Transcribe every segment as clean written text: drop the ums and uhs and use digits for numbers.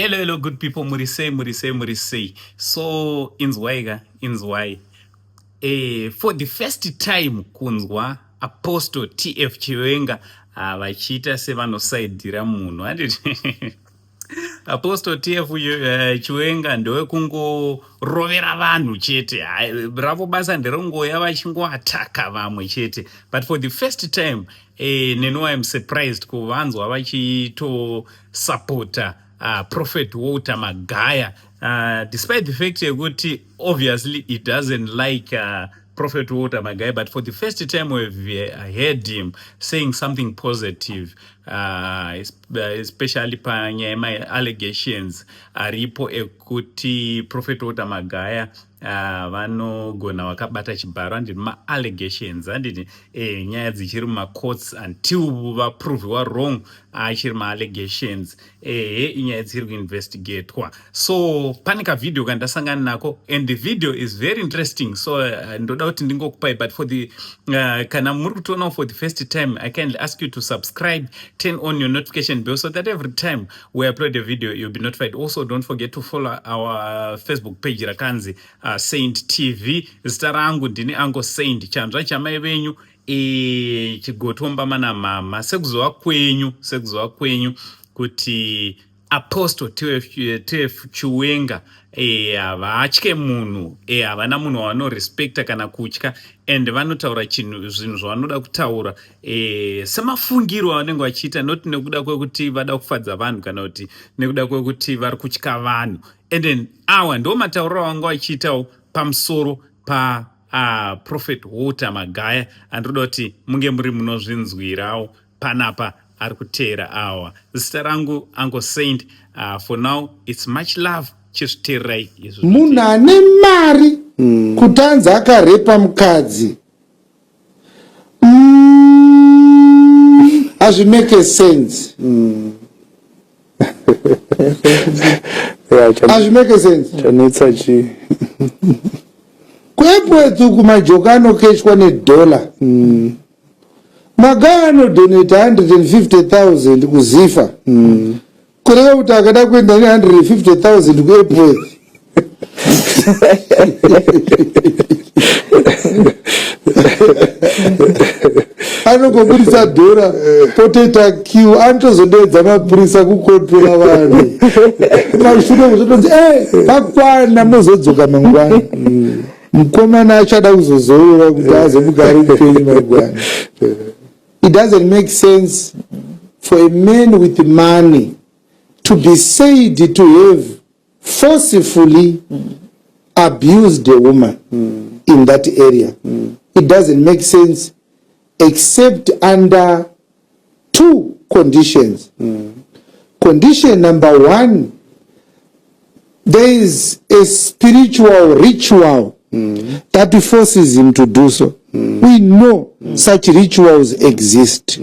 Hello, hello, good people. Muri sei, muri sei, muri sei. So, inzwai ka, inzwai. For the first time kunzwa Apostle TF Chiwenga vachiita sevanosaidhira munhu. Handiti Apostle TF Chiwenga ndewekungorovera vanhu chete. Ravo basa nderongoya vachingoataka vamwe chete. But for the first time neniwo I'm surprised kuvanzwa vachitosapota Prophet Walter Magaya, despite the fact yekuti obviously he doesn't like Prophet Walter Magaya, but for the first time we've heard him saying something positive, especially panyaya yema-allegations aripo ekuti Prophet Walter Magaya vanogona vakabata chibharo. Handiti ma-allegations, handiti? Nyaya dzichiri mumacourts until vaproviwa wrong, achiri ma-allegations. Ehe, inyaya dziri kuinvestigatwa. So pane kavhidhio kandasangana nako and the video is very interesting, so ndoda kuti ndingokupai. But for the kana muri kutionawo for the first time, I kindly ask you to subscribe, turn on your notification bell so that every time we upload a video, you'll be notified. Also, don't forget to follow our Facebook page rakanzi Saint TV. Zita rangu ndini Ango Saint, chanzva chamai venyu, chigotomba mana mama. Sekuzova kwenyu kuti Apostle TF Chiwenga havatye munhu, havana munhu wavanorespekta kana kutya, and vanotaura chinhu, zvinhu zvavanoda kutaura semafungiro avanenge vachiita, not nekuda kwekuti vada kufadza vanhu kana kuti nekuda kwekuti vari kutya vanhu. And then awa ndo matauriro avanga vachiitawo pamusoro pa Prophet Walter Magaya. Andinoda kuti munge muri munozvinzwirawo panapa ari kuteera awa. Zita rangu Ango Saint. For now, it's much love. Chizviteererai izvo. Munhu ane mari kutanzi akarepa mukadzi, hazvimake sense. Hazvimake sense. Chanetsa chii? KuEpworth uku majoka anokeshwa nedhola. Magaya anodonata 150,000 kuZIFA, kureva kuti akada kuenda ne150,000 kuEpworth, anongobudisa dhora, potoita queue. Anotozodeedza mapurisa kukontrola vanhu. Mashure kuzotonzi pakwana, mozodzoka mangwana. Mukomana achada kuzozorora kuti azomuka ari mupenyu mangwana. It doesn't make sense for a man with money to be said to have forcefully abused a woman in that area. It doesn't make sense except under two conditions. Condition number one, there is a spiritual ritual that forces him to do so. We know such rituals exist.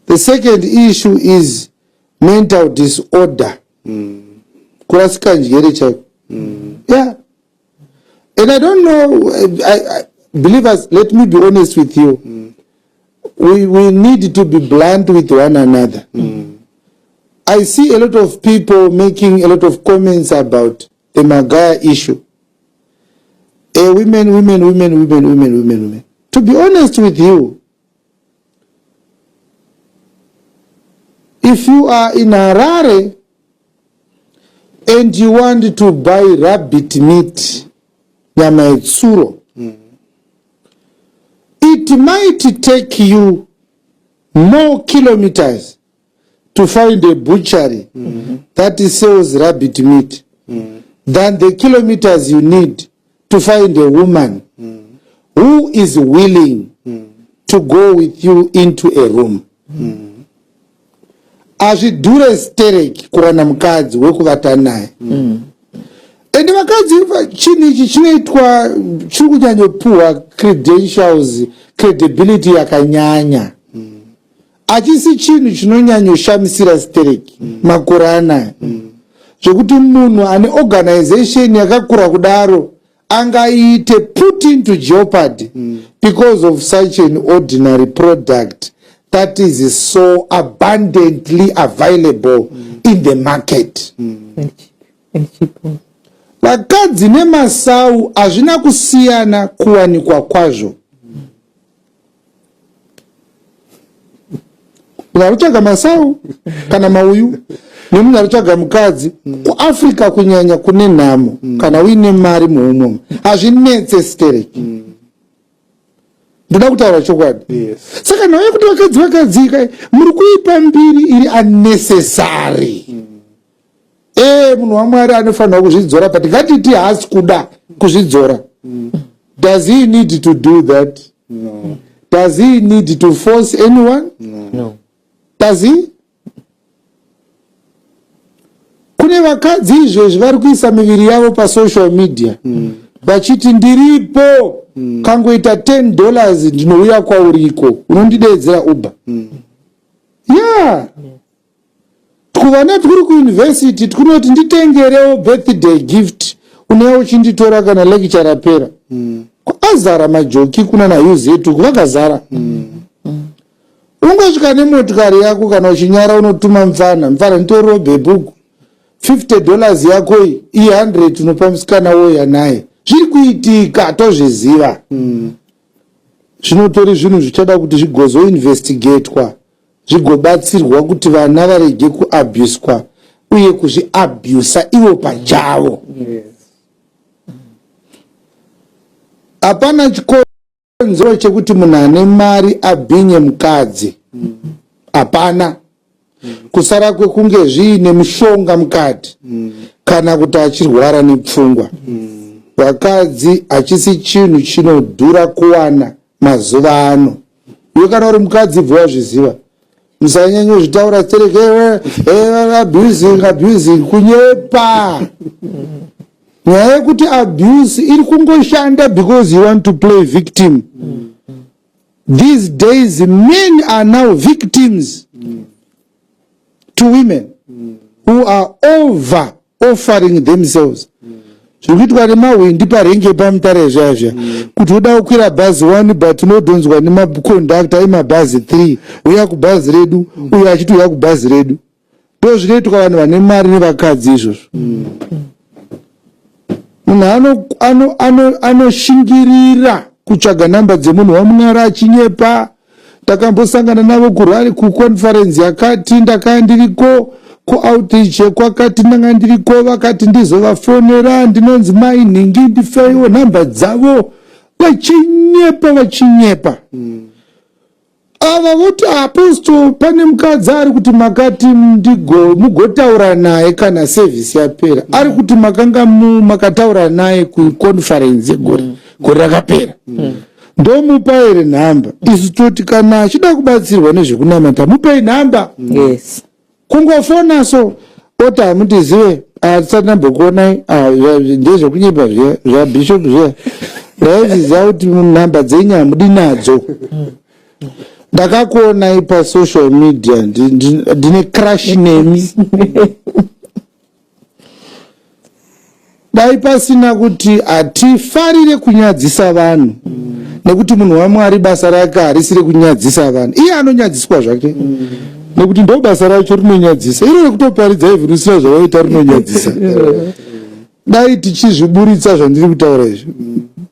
The second issue is mental disorder. Kurasika njere chaiko. Yeah. And I don't know, believers, let me be honest with you. We need to be blunt with one another. I see a lot of people making a lot of comments about the Magaya issue. Women, women, women, women, women, women, women. To be honest with you, if you are in Harare and you want to buy rabbit meat, nyama yetsuro, it might take you more kilometers to find a butchery that sells rabbit meat than the kilometers you need to find a woman who is willing to go with you into a room. Hazvidhure stereki kuwana mukadzi wekuvata naye. Ende vakadzi, chinhu ichi chinoitwa, chiri kunyanyopuhwa credentials, credibility yakanyanya. Hachisi chinhu chinonyanyoshamisira stereki makore anaya, zvekuti munhu ane organization yakakura kudaro angaite put into jeopardy because of such an ordinary product that is so abundantly available. In the market. And cheap. And cheap. Vakadzi nemasau hazvina kusiyana kuwanikwa kwazvo. Munhu ari kutsvaga masau kana mauyu nemunhu ari kutsvaga mukadzi kuAfrica kunyanya kune nhamo, kana uine mari muhomwe hazvinetse stereki. Ndoda kutaura chokwadi. Saka nhau yekuti vakadzi vakadzika, muri kuipa mbiri iri unnecessary. Munhu waMwari anofanirwa kuzvidzora, but ngatiti haasi kuda kuzvidzora. Does he need to do that? No. Does he need to force anyone? No. Does he? Kune vakadzi izvezvi vari kuisa miviri yavo pasocial media vachiti ndiripo, kangoita $10 ndinouya kwauriko, unondideedzera Uber. Ya, kuvana turi kuuniversity tikunoti nditengerewo birthday gift, unouya uchinditora kana lecture rapera. Azara majoki kuna naUZ uku vakazara. Ungosvika nemotikari yako, kana uchinyara unotuma mufana, mufana nditoriwo bhebhuku, $50 yako iyi, i100 unopa musikana woya naye. Zviri kuitika, tozviziva. Zvinotori zvinhu zvichada kuti zvigozoinvestigatwa, zvigobatsirwa kuti vana varege kuabhuswa uye kuzviabhusa ivo pachavo. Hapana chikonzero chekuti munhu ane mari abhinye mukadzi, hapana, kusara kwekunge zviine mushonga mukati kana kuti achirwara nepfungwa. Vakadzi hachisi chinhu chinodhura kuwana mazuva ano. Iwe kana uri mukadzi, bva wazviziva, musanyanyozvitaura stereke, abusing, abusing, kunyepa. Nyaya yekuti abuse iri kungoshanda because you want to play victim. These days men are now victims to women who are over offering themselves. Zviri kuitwa nemahwindi parenge paMutare zviya zviya, kuti uda kukwira bhazi 1 but unodhonzwa nemakondakta emabhazi 3, uya kubhazi redu, uyo achiti uya kubhazi redu. Ndo zvinoitwa vanhu vane mari nevakadzi izvozvo. Munhu anoshingirira kutsvaga namba dzemunhu waMwari achinyepa. Ndakambosangana navo kurari kuconference yakati, ndakanga ndiriko kuoutreach yekwakati, ndanga ndiriko, vakati ndizovafonera, ndinonzi mai nhingi, ndifeiwo nhamba dzavo, vachinyepa, vachinyepa. Ava voti, "Apostle, pane mukadzi ari kuti makati ndigo mugotaura naye kana service yapera, ari kuti makanga makataura naye kuconference yegore, gore rakapera, ndomupa here nhamba?" Isu toti kana achida kubatsirwa nezvekunamata, mupei nhamba. Kungofona so, oti hamutizive, hatisati nambokuonai. Ndezvekunyepa zviya zvabishop zviya. Ndaizviziva kuti nhamba dzenyu hamudi nadzo. Ndakakuonai pasocial media, ndine crush nemi. Dai pasina kuti hatifarire kunyadzisa vanhu, nekuti munhu waMwari basa rake harisi rekunyadzisa vanhu, iye anonyadziswa zvake, nekuti ndo basa racho rinonyadzisa iro rekutoparidza, even usina zvavaita rinonyadzisa. Dai tichizviburitsa zvandiri kutaura izvi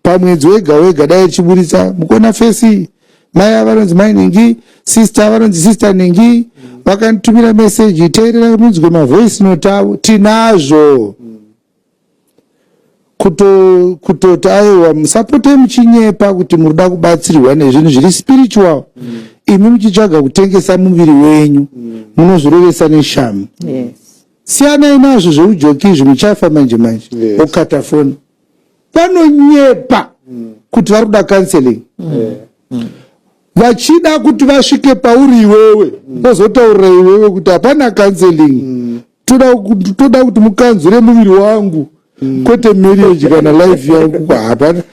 pamwedzi wega wega, dai tichiburitsa mukuona face, mai ava vanonzi mai ningi, sister vanonzi sister ningi, vakanditumira meseji, teerera munzwe mavoice note avo, tinazvo. Kutoti aiwa, musapote muchinyepa kuti murida kubatsirwa nezvinhu zviri spiritual, imi muchitsvaga kutengesa muviri wenyu, munozvirovesa neshamu. Siyanai nazvo zveujoki izvi, muchafa manje manje. Okata foni, vanonyepa kuti vari kuda counseling, vachida kuti vasvike pauri iwewe, vozotaurira iwewe kuti hapana counseling, toda kuti mukanzure muviri wangu, kwete marriage kana life yangu, hapana.